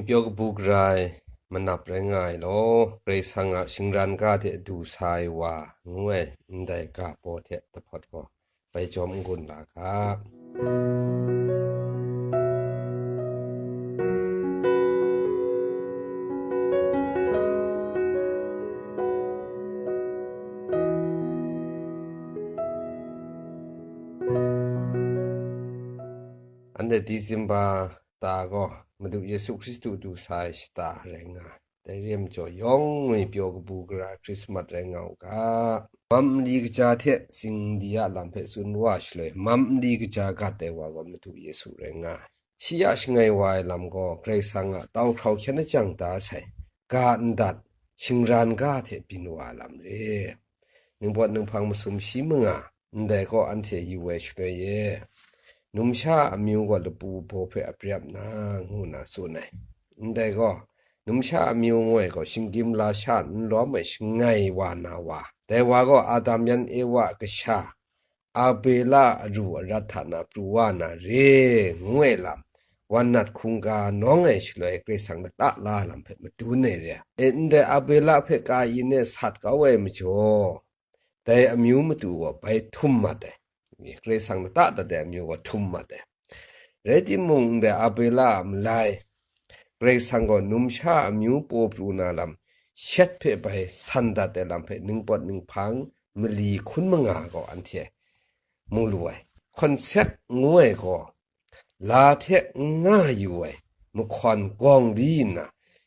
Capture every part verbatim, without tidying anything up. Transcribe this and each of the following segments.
Pyaw kabu gara ai manap rai nga ai law, Karai Kasang a shingran ga hte du sa ai wa ngu ai ndai ga baw hte dahpawt gaw bai jawm n-gun la ga. Anhte Disemba ta gaw Madu Yesu Hkristu du sa ai shata rai nga ai. Dai re ai majaw, yawng ngwi pyaw kabu gara Hkrismat rai nga u ga. Mam nli kaja hte singdi a lam hpe tsun wa shaloi, mam nli kaja gat ai wa gaw Madu Yesu rai nga ai. Shi a shangai wa ai lam gaw Karai Kasang a tau hkrau hkyen ajang da sai, ga ndat, shingran ga hte byin wa ai lam re. Ningpawt ninghpang masum shi manga, ndai gaw anhte yu ai shaloi e, numsha amyu gaw lapu baw hpe apre ap na, ngu nna tsun ai. Ndai gaw, numsha amyu ngu ai gaw, shinggyim lasha n lawm ai shangai wa na wa, dai wa gaw Adam yan Ewa a kasha, Abela a aru arat hta na pru wa na re, ngu ai lam, wan nat hkungga nawng ai shaloi Karai Kasang lata la ai lam hpe madun ai re. E, ndai Abela hpe Kayin e sat kau ai majaw, dai amyu matu gaw bai htum mat ai. Karai Kasang lata dat ai amyu gaw htum mat ai. Rai timung, ndai Abela a malai, Karai Kasang gaw numsha amyu paw pru na lam shet hpe bai san dat ai lam hpe ningpawt ninghpang mali hkun manga gaw anhte mu lu ai. Hkawn sek ngu ai gaw, la hte n nga yu ai mahkawn gawng ri nna,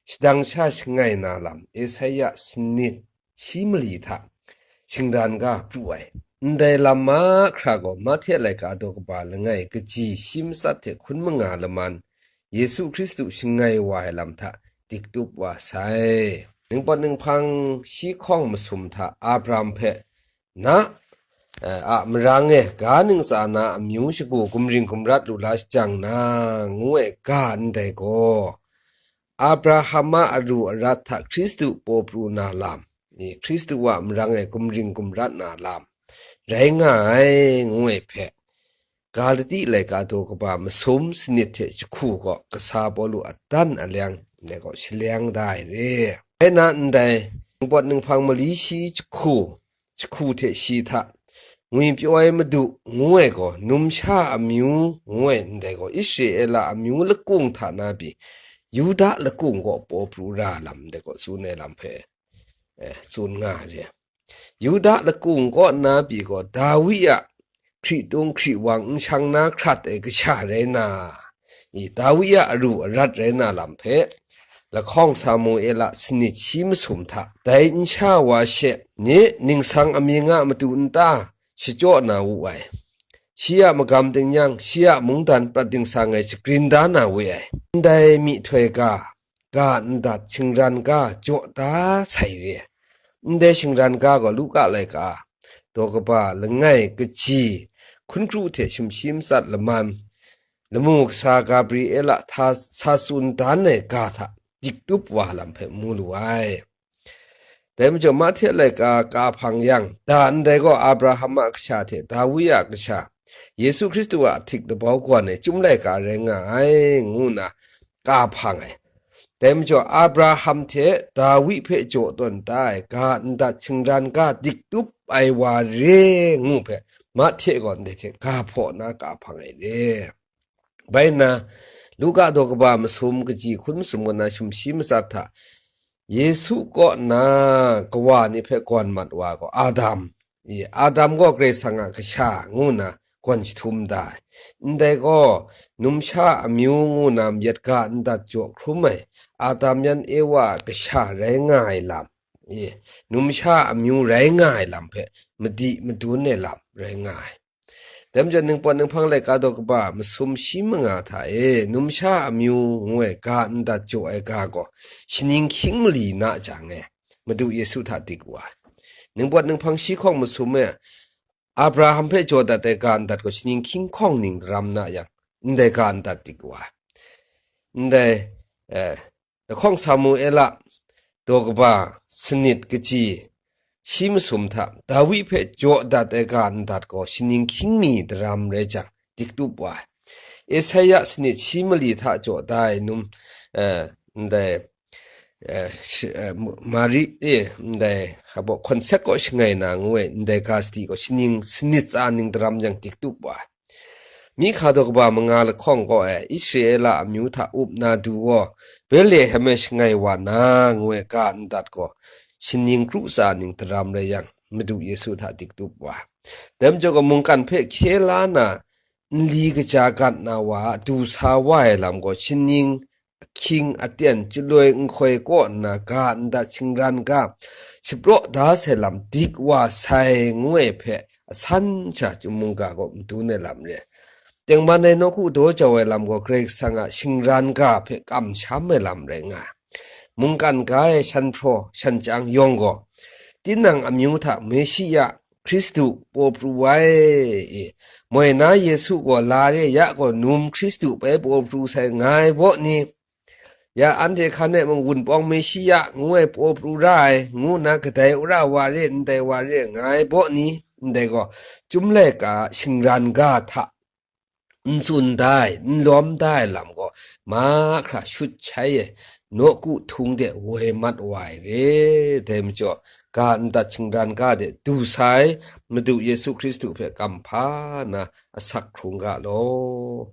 shadang sha shangai na lam, Esaia sanit shi mali hta shingran ga pru ai. Ndai lam mahkra gaw, Mahte laika daw kaba langai kaji shi matsat hte hkun manga laman, Yesu Hkristu shangai wa ai lam hta dik tup wa sai. Ningpawt ninghpang shi hkawng masum hta Abraham hpe, na, eh, a marang e ga ntsa na amyu shagu gumring gumrat lu la shajang na, ngu ai ga ndai gaw, Abraham a aru arat hta Hkristu paw pru na lam, i, Hkristu a marang e gumring gumrat na lam, rai nga ai, ngu ai hpe, Galati laika daw kaba masum sanit hte jahku gaw kasa Pawlu a dan a leng ndai gaw shaleng da ai re. Rai nna ndai, ningpawt ninghpang mali shi jahku, jahku hte shi hta, ngwipyaw ai Madu ngu ai gaw, numsha amyu ngu ai ndai gaw, Israela amyu lakung hta na pyi, Yuda lakung kaw paw pru ra lam ndai gaw tsun ai lam hpe, eh, tsun nga ai re. Yuda lakung kaw na pyi gaw, Dawi a hkritung hkriwang n shang na hkrat ai kasha rai na, i, Dawi a aru arat rai na lam hpe, lahkawng Samuela sanit shi masum hta, dai nsha wa she ni ningsang amying a matu nta shachyaw na wu ai. Shi a magam tingnyang, shi a mungdan prat dingsang e shagrin da na we ai. Ndai myihtoi ga, ga ndat shingran ga jaw da sai re. Ndai shingran ga gaw Luka laika daw kaba langai kaji hkun kru hte sumshi matsat laman, lamu kasa Gabriela hta sa tsun dan ai ga hta dik tup wa lam hpe mu lu ai. Dai majaw, Mahte laika ka hpang yang, da ndai gaw Abraham a kasha hte Dawi a kasha, Yesu Hkristu a htik labau gawn e chyum laika rai nga ai, ngu nna ka hpang ai. Dai majaw, Abraham hte Dawi hpe jaw tawn da ai ga ndat shingran ga dik tup ai wa re, ngu hpe Mahte gaw ndai hte ga hpaw na ka hpang ai re. Bai nna, Luka daw kaba masum kaji hkun masum kaw na sumshi matsat hta, Yesu kaw na kawa ni hpe gawn mat wa gaw Adam, i, Adam gaw Karai Kasang a kasha ngu nna gawn jahtum da ai. Ndai gaw, numsha amyu ngu na mayat ga ndat jaw hkrum ai, Adam yan Ewa a kasha rai nga ai lam, i, numsha amyu rai nga ai lam hpe madi madun ai lam rai nga ai. Dai majaw, ningpawt ninghpang laika daw kaba masum shi manga hta e, numsha amyu ngu ai ga ndat jaw ai ga gaw, shaning hkying mali na jang e, Madu Yesu hta dik wa ai. Ningpawt ninghpang shi hkawng masum e, Abraham hpe jaw dat ai ga ndat gaw, shaning hkying hkawng ning daram na yang, ndai ga ndat dik wa ai. Ndai, eh, lahkawng Samuela daw kaba sanit kaji shi masum hta Dawi hpe jaw dat ai ga ndat gaw, shaning hkying mi daram rai jang, dik tup wa ai. Esaia sanit shi mali hta jaw da ai num, eh, ndai, eh, shi-, eh, mu-, Mari, eh, ndai, hpa baw, hkawnsek kaw shangai na ngu ai, ndai ga sadi gaw, shaning sanit tsa ning daram yang dik tup wa. Mihka daw kaba manga lahkawng kaw e, Israela amyu hta up na du gaw, Betlehem e shangai wa na, ngu ai ga ndat gaw, shaning kru tsa ning daram rai yang, Madu Yesu hta dik tup wa. Dai majaw gaw, mungkan hpe hkye la na, nli kaja gat na wa a du sa wa ai lam gaw, shaning ahkying aten chyaloi nhkoi kaw nna ga ndat shingran ga shapraw da sai lam dik wa sai, ngu ai hpe asan sha chyum mungga gaw madun ai lam re. Tengman ai nawku daw jau ai lam gaw Karai Kasang a shingran ga hpe kamsham ai lam rai nga ai. Mungkan ga e shan hpraw, shan chyang yawng gaw, tinang amyu hta Meshiya Hkristu paw pru ai, moi na Yesu gaw la re ya gaw, num Hkristu bai paw pru sai nga ai baw ni, ya anhte hkan e mung wunpawng Meshiya ngu ai paw pru ra ai, ngu nna kadai wora wa re, ndai wa re nga ai baw ni, ndai gaw, Chyum laika shingran ga hta n tsun da ai, n lawm da ai lam gaw, mahkra shut shai ai, nawku htung de woi mat wa ai re. Dai majaw, ga ndat shingran ga de du sai, Madu Yesu Hkristu hpe kamhpa na asak hkrung ga law.